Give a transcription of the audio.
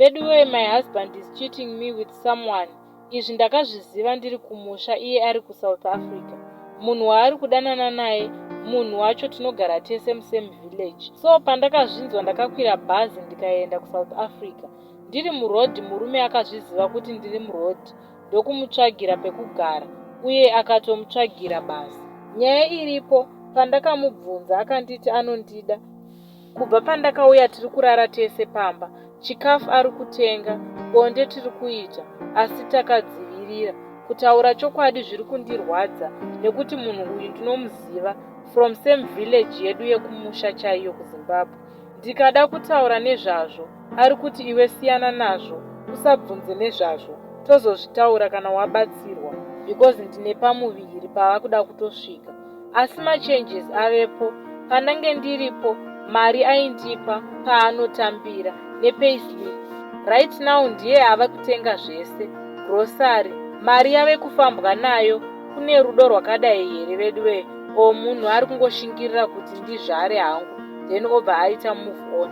Veduwee my husband is cheating me with someone. Izvi ndakazviziva ndiri kumusha iye ari kuSouth Africa. Munhu waari kudanana naye munhu wacho tinogara tese musame village. So pandakazvinzwa ndakakwira bhazi ndikaenda kuSouth Africa. Ndiri muroad murume akazviziva kuti ndiri muroad ndokumutsvagira pekugara uye akatomutsvagira basa. Nyaya iripo pandakamubvunza akanditi anondida. Kubva pandakauya tiri kurara tese pamba, chikafu ari kutenga, bonde tiri kuita asi takadzivirira. Kutaura chokwadi zviri kundirwadza nekuti munhu uyu ndinomuziva from same village yedu yekumusha chaiyo kuZimbabwe. Ndikada kutaura nezvazvo ari kuti iwe siyana nazvo usabvunze nezvazvo tozozvitaura kana wabatsirwa because ndine pamuviri pava kuda kutosvika. Asi machanges avepo pandange ndiripo mari aindipa paanotambira nepayslip. Right now ndiye ava kutenga zvese, grocery, mari yave kufambwa nayo kune rudo rwakadai here veduwee or munhu ari kungoshingirira kuti ndizvare hangu then obva aita move on.